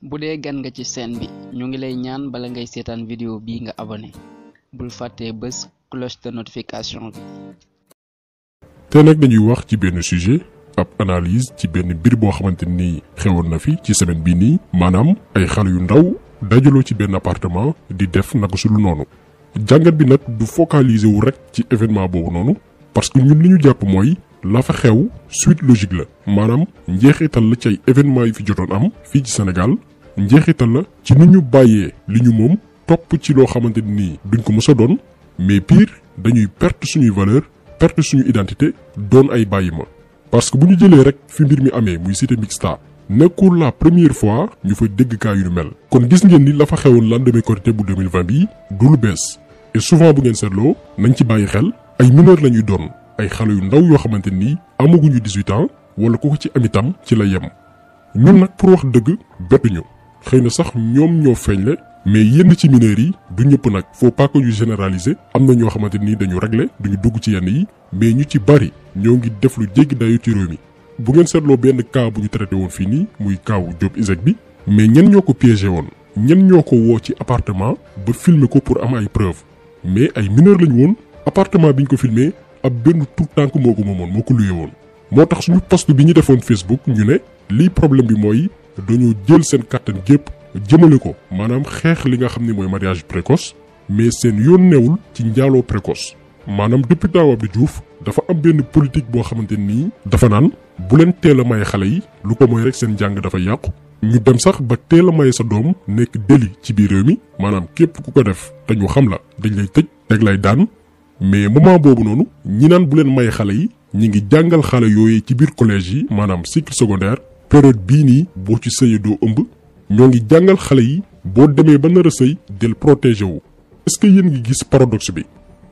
bu dee gan nga ci chaîne bi ñu ngi lay ñaan bala ngay seetaan vidéo bii nga abonné bul fàttee bés cloche de notification bi. tey nag dañuy wax ci benn sujet ab analyse ci benn mbir boo xamante ni xewoon na fi ci semaine bii nii maanaam ay xale yu ndaw dajaloo ci benn appartement di def naka su lu noonu. jàngat bi nag du focaliser wu rek ci événement boobu noonu parce que ñun li ñu jàpp mooy la fa xew suite logique la maanaam njeexital la ci ay événement yi fi jotoon am fii ci Sénégal njeexital la ci ni ñu bàyyee li ñu moom topp ci loo xamante ni duñ ko mës a doon mais pire dañuy perte suñuy valeur perte suñu identité doon ay bàyyi ma. parce que bu ñu jëlee rek fi mbir mi amee muy cité mixta nekkul la première fois ñu fa dégg kaa yu mel. kon gis ngeen ni la fa xewoon lendemain Korité bu 2020 bi du lu bees et souvent bu ngeen seetloo nañ ci bàyyi xel ay mineur la ñuy doon ay xale yu ndaw yoo xamante ni amaguñu 18 ans wala ku ko ci am itam ci la yem. ñun nag pour wax dëgg bettuñu xëy na sax ñoom ñoo feeñle mais yenn ci mineurs yi du ñëpp nag faut pas que ñu généraliser am na ñoo xamante ni dañu régler duñu dugg ci yenn yi mais ñu ci bari ñoo ngi def lu jéggi dayu ci réew mi. bu ngeen seetloo benn cas bu ñu traité woon fii nii muy kaawu Diop Iseg bi mais ñen ñoo ko piégé woon ñen ñoo ko woo ci appartement ba filmer ko pour am ay preuve mais ay mineurs lañu woon appartement bi ñu ko filmé ab benn tout tànk moo ko moomoon moo ko luyee woon. moo tax suñu post bi ñu defoon Facebook ñu ne lii problème bi mooy dañoo jël seen kàttan gépp jëmale ko maanaam xeex li nga xam ne mooy mariage précoce mais seen yoon newul ci njaaloo précoce. maanaam depuis temps Abdou Diouf dafa am benn politique boo xamante nii dafa naan bu leen teel a maye xale yi lu ko mooy rek seen njàng dafa yàqu. ñu dem sax ba teel a maye sa doom nekk délit ci biir réew mi maanaam képp ku ko def te ñu xam la dañ lay tëj teg lay daan mais moment boobu noonu ñi naan bu leen maye xale yi ñi ngi jàngal xale yooyu ci biir collège yi maanaam cycle secondaire période bii nii boo ci sëyee doo ëmb ñoo ngi jàngal xale yi boo demee ba nar a sëy del protégé wu. est-ce que yéen ngi gis paradoxe bi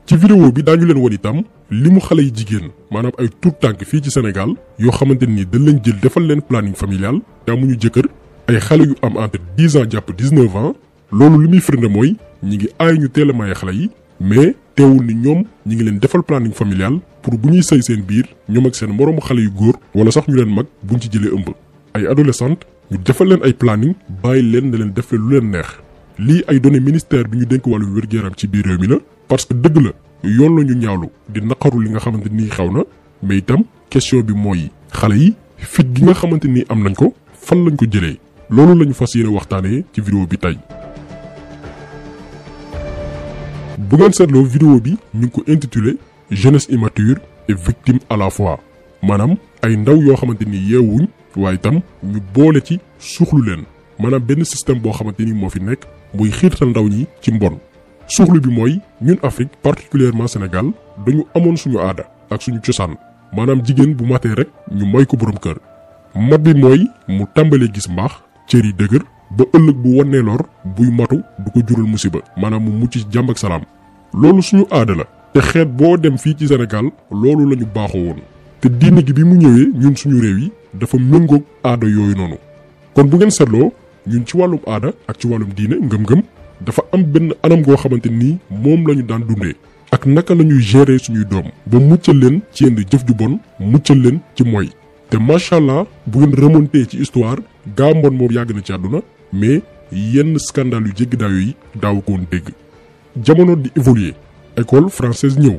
ci vidéo bi daañu leen won itam li mu xale yi jigéen maanaam ay tout tànk fii ci Sénégal yoo xamante ni dañ leen jël defal leen planning familial te amuñu jëkkër ay xale yu am entre 10 ans jàpp 19 ans loolu li muy firnde mooy ñi ngi aay ñu teel a maye xale yi mais teewul ni ñoom ñi ngi leen defal planning familial pour bu ñuy sëy seen biir ñoom ak seen moroomu xale yu góor wala sax ñu leen mag buñ ci jëlee ëmb. ay adolescente ñu defal leen ay planning bàyyi leen ne leen def lu leen neex lii ay données ministère bi ñu dénk wàllu wér-gu-yaram ci biir réew mi la parce que dëgg la yoon la ñu ñaawlu di naqaru li nga xamante ni xew na mais itam question bi mooy xale yi fit gi nga xamante ni am nañ ko fan lañ ko jëlee loolu la ñu fas yéene waxtaanee ci vidéo bi tey. bu ngeen seetloo vidéo bi ñu ngi ko intitulé jeunesse immature et victime à la fois maanaam ay ndaw yoo xamante ni yeewuñ waaye itam ñu boole ci suuxlu leen maanaam benn système boo xamante ni moo fi nekk muy xiirtal ndaw ñi ci mbon. suuxlu bi mooy ñun Afrique particulièrement Sénégal dañu amoon suñu aada ak suñu cosaan maanaam jigéen bu matee rek ñu may ko borom kër mat bi mooy mu tàmbalee gis mbaax cër yi dëgër ba ëllëg bu wannee lor buy matu du ko jural musiba maanaam mu mucc ci jàmm ak salaam. loolu suñu aada la te xeet boo dem fii ci Sénégal loolu la ñu baaxoo woon te diine gi bi mu ñëwee ñun suñu réew yi dafa méngoog aada yooyu noonu. kon bu ngeen seetloo ñun ci wàllum aada ak ci wàllum diine ngëm-ngëm dafa am benn anam goo xamante ni moom la ñu daan dundee ak naka la ñuy gérer suñuy doom ba muccal leen ci yenn jëf ju bon muccal leen ci mooy. te macha allah bu ngeen remonté ci histoire gaa mbon moom yàgg na ci àdduna mais yenn scandale yu jéggi daayo yi daaw ko woon dégg. jamono di évoluer école française ñëw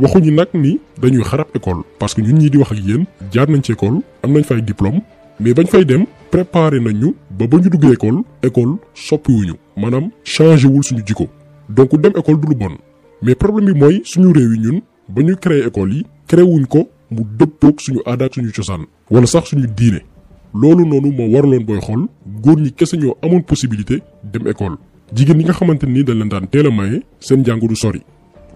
waxuñu nag ni dañuy xarab école parce que ñun ñii di wax ak yéen jaar nañ ci école am nañ fay diplôme mais bañ fay dem préparé nañu ba ñu duggee école soppiwuñu maanaam changé wul suñu jikko donc dem école du lu bon mais problème bi mooy suñu réew yi ñun ba ñu créé école yi créé wuñ ko mu dëppoog suñu aada ak suñu cosaan wala sax suñu diine loolu noonu moo waraloon booy xool góor ñi kese ñoo amoon possibilité dem école. jigéen ñi nga xamante ni dañ leen daan teel a maye seen jàng du sori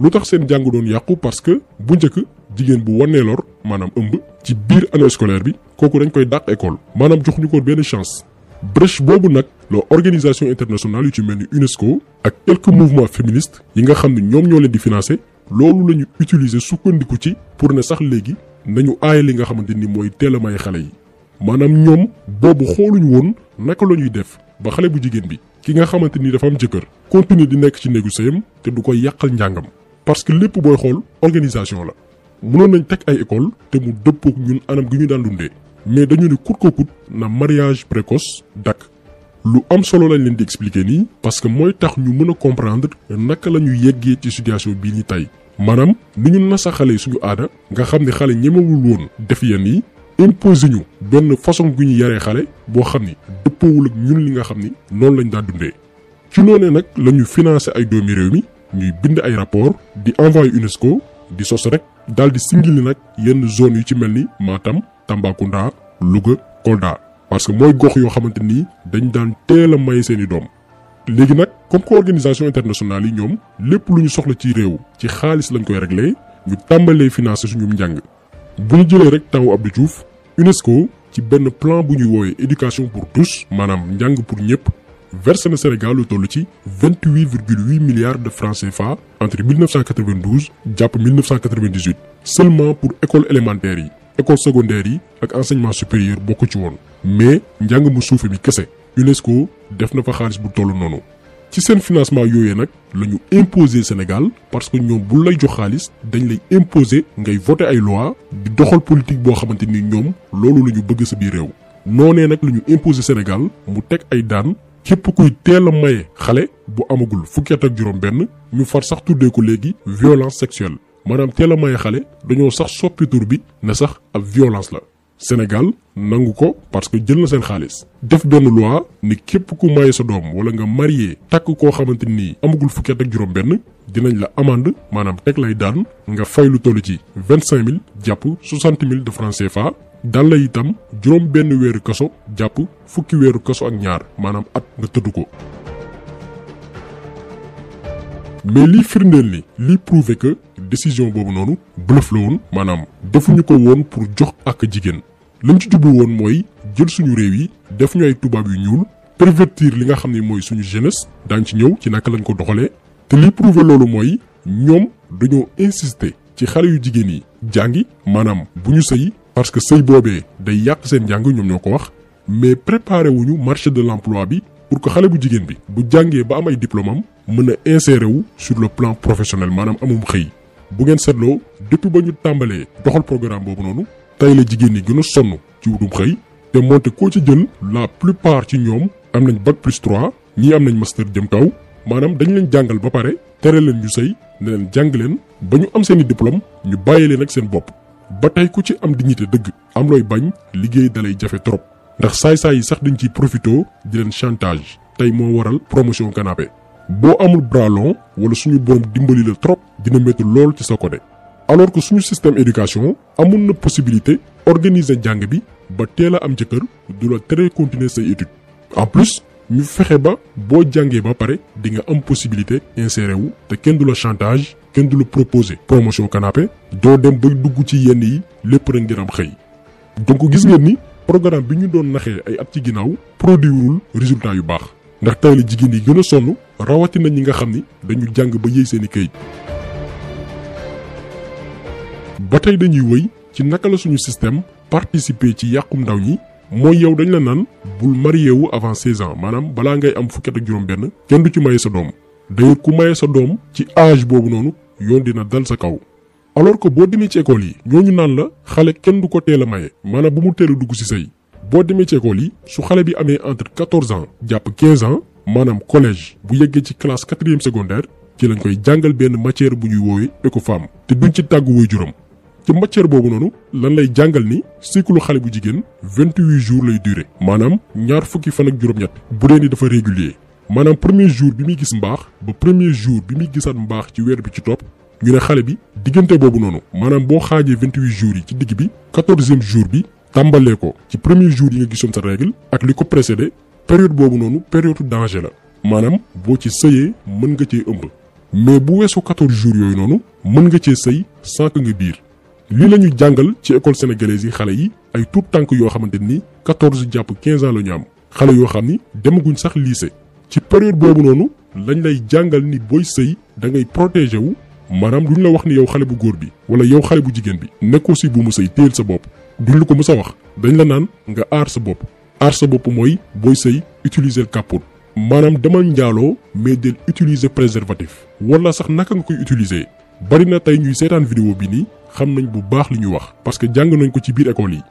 lu tax seen jàng doon yàqu parce que bu njëkk jigéen bu wannee lor maanaam ëmb ci biir année scolaire bi kooku dañ koy dàq école maanaam jox ñu ko benn chance. brèche boobu nag la organisation internationale yu ci mel ni UNESCO ak quelques mouvements féministes yi nga xam ne ñoom ñoo leen di financer loolu la ñu utiliser sukkandiku ci pour ne sax léegi nañu aaye li nga xamante ni mooy teel a maye xale yi maanaam ñoom boobu xooluñu woon naka la ñuy def ba xale bu jigéen bi ki nga xamante ni dafa am jëkkër continuer di nekk ci néegu sëyam te du koy yàqal njàngam parce que lépp booy xool organisation la mënoon nañ teg ay école te mu dëppook ñun anam gi ñu daan dundee mais dañu ne coûte que coûte na mariage précoce dakk lu am solo lañ leen di expliquer nii parce que mooy tax ñu mën a comprendre naka la ñu yeggee ci situation bii ni tey maanaam ni ñu nasaxalee suñu aada nga xam ne xale ñemewul woon def yenn yi imposé ñu benn façon gu ñu yaree xale boo xam ni dëppoowul ak ñun li nga xam ni noonu lañ daan dundee ci noonee nag la ñu financé ay doomi réew mi ñuy bind ay rapport di envoyé UNESCO di sos rek daal di singili nag yenn zone yu ci mel ni Matam Tambacounda Louga Kolda parce que mooy gox yoo xamante nii dañ daan teel a maye seeni doom léegi nag comme que organisation internationale yi ñoom lépp lu ñu soxla ci réew ci xaalis lañ koy réglé ñu tàmbalee financé suñu njàng bu ñu jëlee rek tawu Abdou Diouf UNESCO ci benn plan bu ñuy woowee éducation pour tous maanaam njàng pour ñëpp versé na Sénégal lu toll ci 28,8 milliards de francs CFA entre 1992 jàpp 1998 seulement pour école élémentaire yi école secondaire yi ak enseignement supérieur bokku ci woon mais njàng mu suufe mi kese UNESCO def na fa xaalis bu toll noonu ci seen financement yooyee nag la ñu imposer Sénégal parce que ñoom bu lay jox xaalis dañ lay imposer ngay voter ay loi di doxal politique boo xamante ni ñoom loolu la ñu bëgg sa biir réew noonee nag la ñu imposer Sénégal mu teg ay daan képp kuy teel a maye xale bu amagul fukki at ak juróom benn ñu far sax tuddee ko léegi violence sexuelle maanaam teel a maye xale dañoo sax soppi tur bi ne sax ab violence la Sénégal nangu ko parce que jël na seen xaalis def benn loi ni képp ku maye sa doom wala nga marié takk koo xamante ni amagul fukki at ak juróom benn dinañ la amende maanaam teg lay daan nga fay lu toll ci 25 000 jàpp 60 000 de francs CFA daan la itam juróom benn weeru kaso jàpp fukki weeru kaso ak ñaar maanaam at nga tëdd ko mais lii firndeel ni lii prouvé que décision boobu noonu bluff la woon maanaam defuñu ko woon pour jox ak jigéen lañ ci jublu woon mooy jël suñu réew yi def ñu ay tubaab yu ñuul pervertir li nga xam ne mooy suñu jeunesse daañ ci ñëw ci naka lañ ko doxalee te lii prouvé loolu mooy ñoom dañoo insister ci xale yu jigéen yi jàngi maanaam bu ñu sëy parce que sëy boobee day yàq seen njàng ñoom ñoo ko wax mais préparé wuñu marché de l'emploi bi pour que xale bu jigéen bi bu jàngee ba am ay diplôme am mën a insérer wu sur le plan professionnel maanaam amum xëy bu ngeen seetloo depuis ba ñu tàmbalee doxal programme boobu noonu tey la jigéen ñi gën a sonn ci wutum xëy te moonte koo ci jël la plupart ci ñoom am nañ bac plus 3 ñii am nañ master jëm kaw maanaam dañu leen jàngal ba pare tere leen ñu sëy ne leen jàng leen ba ñu am seeni diplôme ñu bàyyi leen ak seen bopp ba tey ku ci am dignité dëgg am looy bañ liggéey dalay jafe trop ndax saay-saay yi sax dañ ciy profito di leen chantage tey moo waral promotion canapé boo amul bras long wala suñu borom dimbali la trop dina métti lool ci sa côté alors que suñu système éducation amoon na possibilité organiser jàng bi ba teel a am jëkkër du la tere continuer say études en plus ñu fexe ba boo jàngee ba pare di nga am possibilité insérer wu te kenn du la chantage kenn du la proposer promotion canapé doo dem bay dugg ci yenn yi lépp rek ngir am xëy donc gis ngeen ni programme bi ñu doon naxee ay at ci ginnaaw produirul résultat yu baax ndax tey la jigéen yi gën a sonn rawatina ñi nga xam ni dañu jàng ba yëy seeni këyit ba tey dañuy wëy ci naka la suñu système participer ci yàqum ndaw ñi mooy yow dañ la naan bul marié wu avant 16 ans maanaam balaa ngay am fukki at ak juróom benn kenn du ci maye sa doom d'ailleurs ku maye sa doom ci âge boobu noonu yoon dina dal sa kaw alors que boo demee ci école yi ñooñu naan la xale kenn du ko teel a maye maanaam bu mu teel a dugg ci sëy boo demee ci école yi su xale bi amee entre 14 ans jàpp 15 ans maanaam collège bu yeggee ci classe 4e secondaire ci lañ koy jàngal benn matière bu ñuy woowee écofemme te duñ ci tàggu waajuram ci matière boobu noonu lan lay jàngal ni cycle xale bu jigéen 28 jours lay durer maanaam ñaar fukki fan ak juróom-ñett bu dee ni dafa régulier maanaam premier jour bi muy gis mbaax ba premier jour bi muy gisaat mbaax ci weer bi ci topp ñu ne xale bi diggante boobu noonu maanaam boo xaajee 28 jours yi ci digg bi 14e jour bi tàmbalee ko ci premier jour yi nga gisoon sa règle ak li ko précédé période boobu noonu période danger la maanaam boo ci sëyee mën nga cee ëmb mais bu weesoo 14 jours yooyu noonu mën nga cee sëy sans que nga biir lii la ñu jàngal ci école sénégalaise yi xale yi ay tout tànk yoo xamante ni 14 jàpp 15 ans la ñu am xale yoo xam ni demaguñ sax lycée ci période boobu noonu lañ lay jàngal ni booy sëy da ngay protéger wu maanaam duñ la wax ni yow xale bu góor bi wala yow xale bu jigéen bi nekkoo si bu mu sëy téyel sa bopp duñ la ko mës a wax dañ la naan nga aar sa bopp mooy booy sëy utiliser capote maanaam demal njaaloo mais del utiliser préservatif wala sax naka nga koy utiliser bari na tey ñuy seetaan vidéo bi nii xam nañ bu baax li ñu wax parce que jàng nañ ko ci biir école yi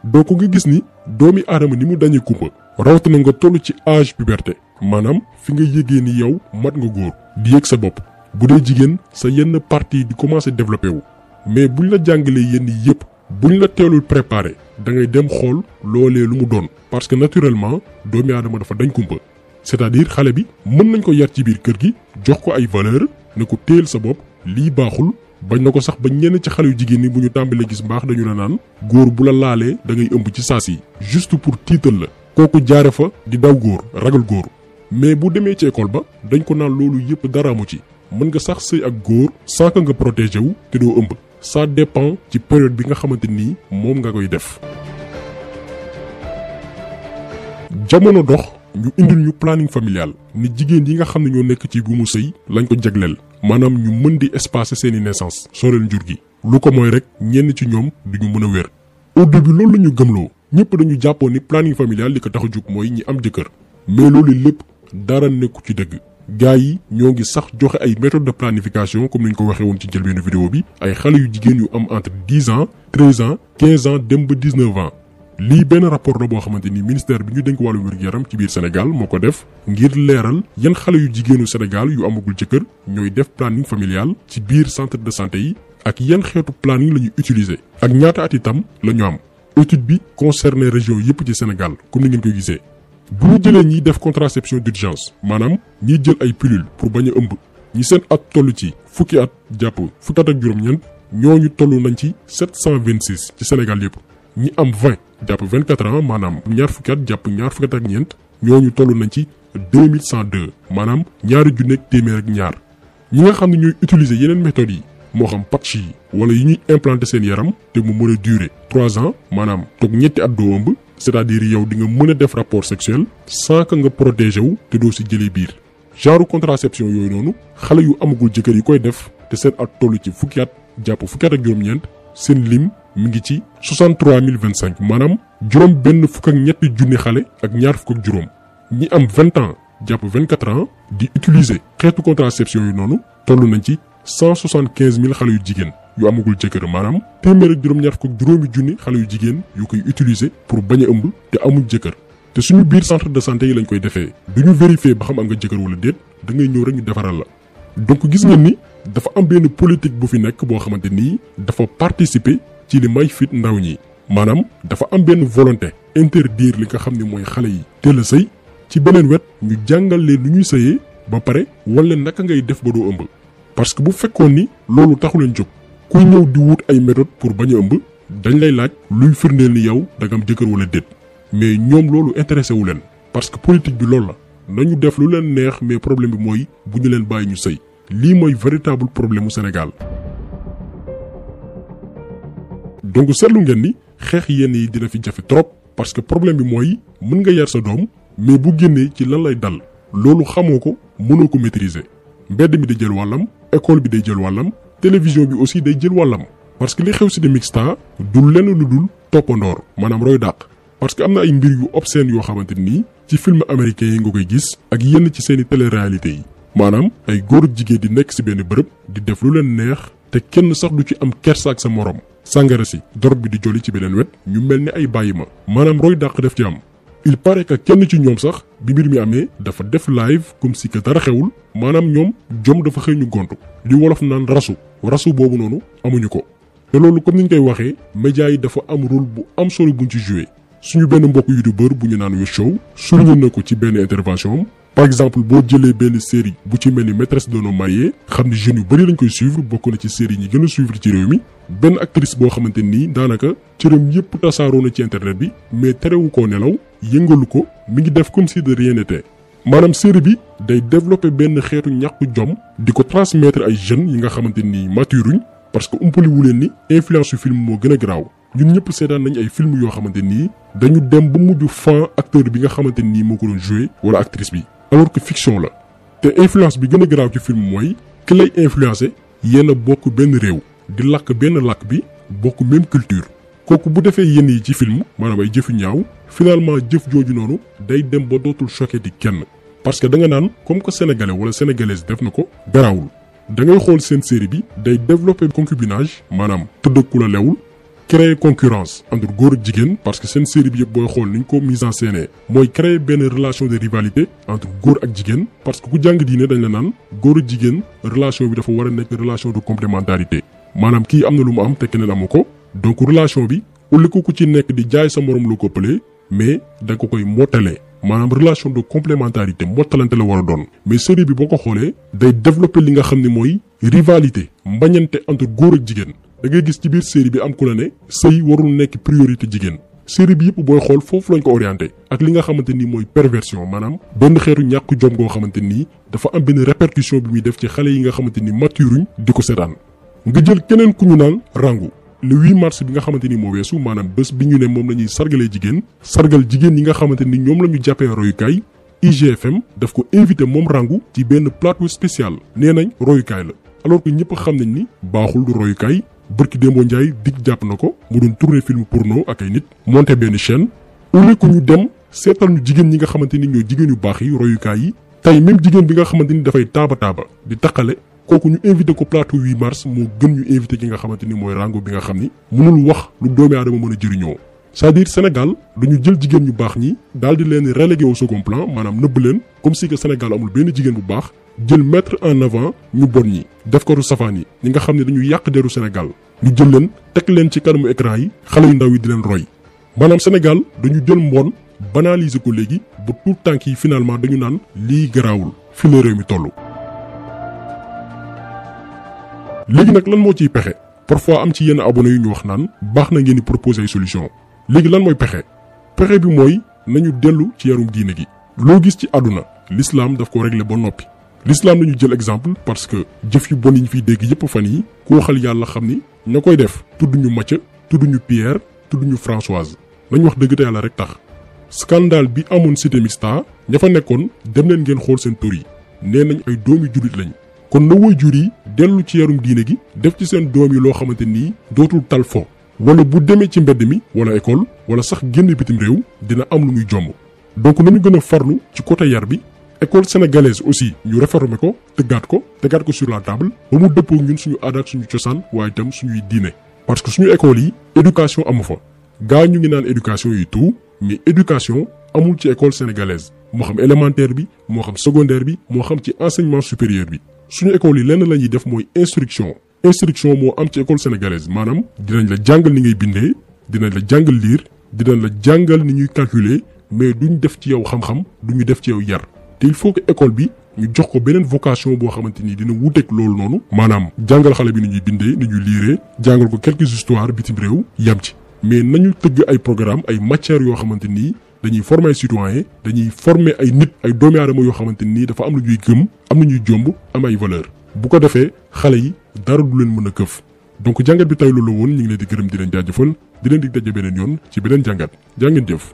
donc nga gis ni doomi aadama ni mu dañee kumpa rawatina nga toll ci âge puberté maanaam fi nga yëgee ni yow mat nga góor di yëg sa bopp bu dee jigéen sa yenn partie di commencer développé wu mais buñ la jàngalee yenn yëpp buñ la teelul préparé da ngay dem xool loolee lu mu doon parce que naturellement doomi aadama dafa dañ kumpa c'est-à-dire xale bi mën nañ ko yar ci biir kër gi jox ko ay valeur ne ko téel sa bopp lii baaxul bañ na ko sax ba ñenn ci xale yu jigéen ñi bu ñu tàmbalee gis mbaax dañu la naan góor bu la laalee da ngay ëmb ci saas yi juste pour tiital la kooku jaare fa di daw góor ragal góor mais bu demee ci école ba dañ ko naan loolu yëpp dara amu ci mën nga sax sëy ak góor sans que nga protégé wu te doo ëmb ça dépend ci période bi nga xamante nii moom nga koy def. jamono dox ñu indil ñu planning familial ni jigéen yi nga xam ne ñoo nekk ci bu mu sëy lañ ko jagleel maanaam ñu mën di espacer seeni naissance soreel njur gi lu ko mooy rek ñenn ci ñoom duñu mën a wér. au début loolu la ñu gëmloo ñëpp dañu jàppoon ni planning familial li ko tax a jug mooy ñi am jëkkër mais loolu lépp dara nekku ci dëgg. gaa yi ñoo ngi sax joxe ay méthode de planification comme ni ñu ko waxee woon ci njëlbeenu vidéo bi ay xale yu jigéen yu am entre 10 ans 13 ans 15 ans dem ba 19 ans lii benn rapport la boo xamante ni ministère bi ñu dénk wàllu wér-gu-yaram ci biir Sénégal moo ko def ngir leeral yan xale yu jigéenu Sénégal yu amagul jëkkër ñooy def planning familial ci biir centre de santé yi ak yan xeetu planning la ñuy utiliser ak ñaata at itam la ñu am. étude bi concerné région yépp ci Sénégal comme ni ngeen koy gisee. bu ñu jëlee ñiy def contraception d'urgence maanaam ñiy jël ay pilule pour bañ a ëmb ñi seen at toll ci fukki at jàpp fukki at ak juróom-ñeent ñooñu toll nañ ci 726 ci Sénégal yëpp ñi am 20 jàpp 24 ans maanaam ñaar fukki at jàpp ñaar fukki at ak ñeent ñooñu toll nañ ci 2102 maanaam ñaari junni ak téeméer ak ñaar ñi nga xam ne ñooy utiliser yeneen méthodes yi moo xam patch yi wala yi ñuy implanter seen yaram te mu mën a durer 3 ans maanaam toog ñetti at doo ëmb. c'est-à-dire yow di nga mën a def rapport sexuel sans que nga protéger wu te doo si jëlee biir genre contraception yooyu noonu xale yu amagul jëkkër yi koy def te seen at toll ci fukki at jàpp fukki at ak juróom-ñeent seen lim mi ngi ci 63025 maanaam juróom benn fukk ak ñetti junni xale ak ñaar fukk ak juróom ñi am 20 ans jàpp 24 ans di utiliser xeetu contraception yu noonu toll nañ ci 175000 xale yu jigéen yu amagul jëkkër maanaam téeméer ak juróom-ñaar fukk ak juróomi junni xale yu jigéen yu koy utiliser pour bañ a ëmb te amul jëkkër te suñu biir centre de santé yi lañ koy defee duñu vérifier ba xam am nga jëkkër wala déet da ngay ñëw rek ñu defaral la. donc gis ngeen ni dafa am benn politique bu fi nekk boo xamante nii dafa participer ci li may fit ndaw ñi maanaam dafa am benn volonté interdire li nga xam ne mooy xale yi teel a sëy ci beneen wet ñu jàngal leen lu ñuy sëyee ba pare wala naka ngay def ba doo ëmb parce que bu fekkoon ni loolu taxu leen jóg. kuy ñëw di wut ay méthode pour bañ a ëmb dañ lay laaj luy firndeel ni yow da nga am jëkkër wala déet mais ñoom loolu intéressé wu leen parce que politique bi loolu la nañu def lu leen neex mais problème bi mooy bu ñu leen bàyyi ñu sëy lii mooy véritable problème mu Sénégal. donc seetlu ngeen ni xeex yenn yi dina fi jafe trop parce que problème bi mooy mën nga yar sa doom mais bu génnee ci lan lay dal loolu xamoo ko mënoo ko maîtriser mbedd mi day jël wàllam école bi day jël wàllam. télévision bi aussi day jël wàllam parce que li xew ci de mixta du lenn lu dul toppandoor maanaam roy dàq parce que am na ay mbir yu obscène yoo xamante nii ci film américain yi nga koy gis ak yenn ci seeni télé-réalité yi maanaam ay góor ak jigéen di nekk ci benn bërëb di def lu leen neex te kenn sax du ci am kersa ak sa morom sàngara si dorog bi di joli ci beneen wet ñu mel ni ay bàyyi ma maanaam roy dàq def ci am. il paraît que kenn ci ñoom sax bi mbir mi amee dafa def live comme si que dara xewul maanaam ñoom jom dafa xëy ñu gontu li wolof naan rasu boobu noonu amuñu ko te loolu comme ni ñu koy waxee médias yi dafa am rôle bu am solo buñ ci joué suñu benn mbokk youtubeur bu ñu naan Wes Show souligné na ko ci benn intervention par exemple boo jëlee benn série bu ci mel ni maîtresse d'un homme marié xam ni jeunes yu bëri lañ koy suivre bokk na ci série ñi gën a suivre ci réew mi benn actrice boo xamante nii daanaka cëram yépp tasaaroo na ci internet bi mais terewu koo nelaw yëngalu ko mi ngi def comme si de rien n'était maanaam série bi day développer benn xeetu ñàkku jom di ko transmettre ay jeunes yi nga xamante nii maturuñ parce que umpali wu leen ni influence yu film moo gën a garaaw ñun ñëpp seetaan nañ ay film yoo xamante nii dañu dem ba mujj fan acteur bi nga xamante nii moo ko doon joué wala actrice bi alors que fiction la te influence bi gën a garaaw ci film mooy ki lay influencé yéen a bokk benn réew di làkk benn làkk bi bokk même culture kooku bu defee yenn yi ci film maanaam ay jëfu ñaaw finalement jëf jooju noonu day dem ba dootul choqué di kenn parce que da nga naan comme que sénégalais wala sénégalaise def na ko garaawul da ngay xool seen série bi day développer concubinage maanaam tëdd ku la lewul créer concurrence entre góor ak jigéen parce que seen série bi yëpp booy xool ni ñu ko mise en scène mooy créer benn relation de rivalité entre góor ak jigéen parce que ku jàng diine dañ la naan góor ak jigéen relation bi dafa war a nekk relation de complémentarité maanaam kii am na lu mu am te keneen amu ko donc relation bi ulli ko ku ci nekk di jaay sa morom lu ko pëlee mais da nga ko koy mottalee maanaam relation de complémentarité mottalante la war a doon mais série bi boo ko xoolee day développer li nga xam ne mooy rivalité mbañante entre góor ak jigéen da ngay gis ci biir série bi am ku la ne sëy warul nekk priorité jigéen série bi yëpp booy xool foofu lañ ko orienté ak li nga xamante ni mooy perversion maanaam benn xeetu ñàkk jom goo xamante nii dafa am benn répercussion bi muy def ci xale yi nga xamante ni maturuñ di ko seetaan nga jël keneen ku ñu naan Rangou le 8 mars bi nga xamante ni moo weesu maanaam bés bi ñu ne moom la ñuy sargalee jigéen sargal jigéen ñi nga xamante ni ñoom la ñu jàppee royukaay IGFM daf ko invité moom Rangou ci benn plateau spécial nee nañ royukaay la alors que ñëpp xam nañ ni baaxul du royukaay bërki Dembo Ndiaye dig jàpp na ko mu doon tourner film porno ak ay nit monté benn chaîne au lieu que ñu dem seetal ñu jigéen ñi nga xamante ni ñoo jigéen yu baax yi royukaay yi tey même jigéen bi nga xamante ni dafay taaba di taqale kooku ñu invité ko plateau 8 mars moo gën ñu invité ki nga xamante ni mooy Rangou bi nga xam ni mënul wax lu doomi aadama mën a jëriñoo c'est-à-dire Sénégal dañu jël jigéen ñu baax ñi daal di leen relégué au second plan maanaam nëbb leen comme si que Sénégal amul benn jigéen bu baax jël mettre en avant ñu bon ñi def ko safaan yi ñi nga xam ne dañu yàq deru Sénégal ñu jël leen teg leen ci kanamu écran yi xale yu ndaw yi di leen roy maanaam Sénégal dañu jël mbon banaliser ko léegi ba tout tànk yi finalement dañu naan lii garaawul fi la réew mi toll. léegi nag lan moo ciy pexe parfois am ci yenn abonné yu ñu wax naan baax na ngeen di proposer ay solution léegi lan mooy pexe bi mooy nañu dellu ci yarum diine gi loo gis ci àdduna l'islam daf ko régler ba noppi l'islam nañu jël exemple parce que jëf yu bon yi ñu fiy dégg yëpp fan yi ku waxal yàlla xam ni ña koy def tudd ñu Mathia tudd ñu Pierre tudd ñu Françoise nañ wax dëgg te yàlla rek tax scandale bi amoon cité mixta ña fa nekkoon dem leen ngeen xool seen tur yi nee nañ ay doomi jullit lañ kon na woy jur yi dellu ci yarum diine gi def ci seen doom yi loo xamante nii dootul tal fo wala bu demee ci mbedd mi wala école wala sax génn bitim réew dina am lu muy jomb donc nañu gën a farlu ci côté yar bi école sénégalaise aussi ñu réformer ko tegaat ko sur la table ba mu dëppoo ñun suñu aada ak suñu cosaan waaye itam suñuy diine parce que suñu école yi éducation amu fa gaa ñu ngi naan éducation yi tout mais éducation amul ci école sénégalaise moo xam élémentaire bi moo xam secondaire bi moo xam ci enseignement supérieur bi suñu école yi lenn la ñuy def mooy instruction moo am ci école sénégalaise maanaam dinañ la jàngal ni ngay bindee dinañ la jàngal lire dinañ la jàngal ni ñuy calculer mais duñ def ci yow xam-xam duñu def ci yow yar te il faut que école bi ñu jox ko beneen vocation boo xamante ni dina wuteeg loolu noonu maanaam jàngal xale bi ni ñuy bindee ni ñuy liiree jàngal ko quelques histoires bitim réew yam ci mais nañu tëgg ay programme ay matières yoo xamante nii dañuy former ay citoyens dañuy former ay nit ay doomi aadama yoo xamante nii dafa am lu ñuy gëm am na ñuy jomb am ay valeur bu ko defee xale yi dara du leen mën a këf donc jàngat bi tay loolu woon ñu ngi leen di gërëm di leen jaajëfal di leen dig daje beneen yoon ci beneen jàngat jaa ngeen jëf